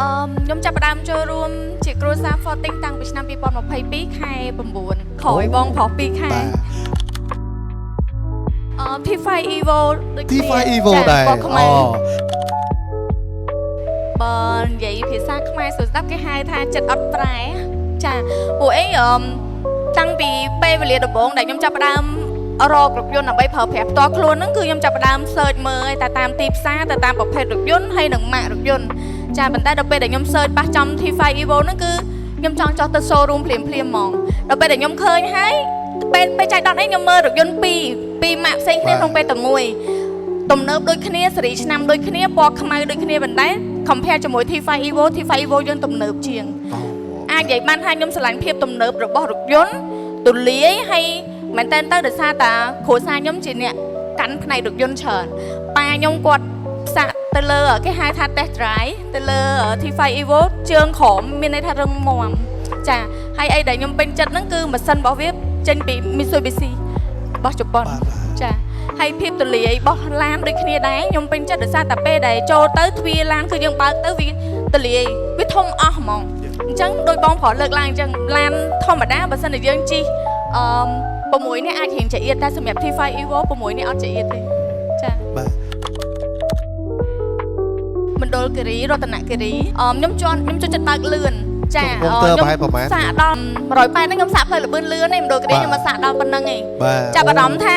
ខ្ញុំចាប់ផ្ដើមចូលរួមជាគ្រួសារ Forthing តាំងពីឆ្នាំ2022ខែ9ក្រោយបងប្រុស2ខែ បាទ T5 Evo ដូចគ្នា T5 Evo ចា ដែរ ពណ៌ខ្មៅ អូ បើនិយាយភាសាខ្មែរស្រួលស្ដាប់គេហៅថាចិត្តអត់ប្រែចាពួកអីតាំងពីពេលវេលាដំបូងដែលខ្ញុំចាប់ផ្ដើមរករថយន្តដើម្បីប្រើប្រាស់ផ្ទាល់ខ្លួនហ្នឹងគឺខ្ញុំចាប់ផ្ដើម search មើលឲ្យតែតាមទីផ្សារទៅតាមប្រភេទរថយន្តហើយនិងម៉ាករថយន្តចាប៉ុន្តែដល់ពេលដែលខ្ញុំ search ប៉ះចំ T5 Evo ហ្នឹងគឺខ្ញុំចង់ចុះទៅ showroom ភ្លាមភ្លាមហ្មងដល់ពេលដែលខ្ញុំឃើញហើយពេលពេលចៃដន្យអីខ្ញុំមើលរថយន្តពីរពីរម៉ាកផ្សេងគ្នាក្នុងពេលតែមួយ ទំនើបដូចគ្នាស៊េរីឆ្នាំដូចគ្នាពណ៌ខ្មៅដូចគ្នាប៉ុន្តែ compare ជាមួយ T5 Evo T5 Evo យើងទំនើបជាង អូ អាចនិយាយបានថាខ្ញុំស្រឡាញ់ភាពទំនើបរបស់រថយន្តទូលាយហើយមែនតើទៅដោយសារតាគ្រួសារខ្ញុំជាអ្នកកាន់ផ្នែករថយន្តច្រើនប៉ាខ្ញុំគាត់ផ្សាកទៅលើគេហៅថា test drive ទៅលើ T5 Evo ជើងក្រោមមានន័យថារឹងមាំចាហើយអីដែលខ្ញុំពេញចិត្តហ្នឹងគឺម៉ាស៊ីនរបស់វាចេញពី Mitsubishi របស់ជប៉ុន បាទបាទ ចាហើយភាពទូលាយរបស់ឡានដូចគ្នាដែរខ្ញុំពេញចិត្តដោយសារតែពេលដែលចូលទៅទ្វារឡានគឺយើងបើកទៅវាទូលាយវាធំអស់ហ្មងអញ្ចឹងដោយបងប្រុសលើកឡើងអញ្ចឹងឡានធម្មតាបើសិនជាយើងជិះអឺ6នាក់អាចរៀងចង្អៀតតែសម្រាប់ T5 Evo 6នាក់អត់ចង្អៀតទេចា បាទ មណ្ឌលគិរីរតនគិរីខ្ញុំជន់ខ្ញុំចូលចិត្តបើកលឿនចា កុំព្យូទ័រប្រហែលប្រហែល សាកដល់180ហ្នឹងខ្ញុំសាកផ្លូវលបឿនលឿនទេមណ្ឌលគិរី បាទ ខ្ញុំមកសាកដល់ប៉ុណ្្នឹងឯង បាទ ចាប់អារម្មណ៍ថា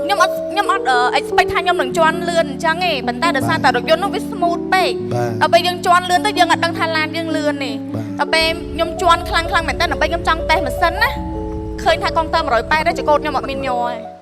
ខ្ញុំអត់ expect ថាខ្ញុំនឹងជន់លឿនអញ្ចឹងទេប៉ុន្តែដោយសារតែរថយន្តនោះវា smooth ពេក បាទ ដល់ពេលយើងជន់លឿនទៅយើងអត់ដឹងថាឡានយើងលឿនទេ បាទ ដល់ពេលខ្ញុំជន់ខ្លាំងខ្លាំងមែនតើដើម្បីខ្ញុំចង់តេស្តម៉ាស៊ីនណាឃើញថាកុងទ័រ180ដែរចង្កូតខ្ញុំអត់មានញ័រទេ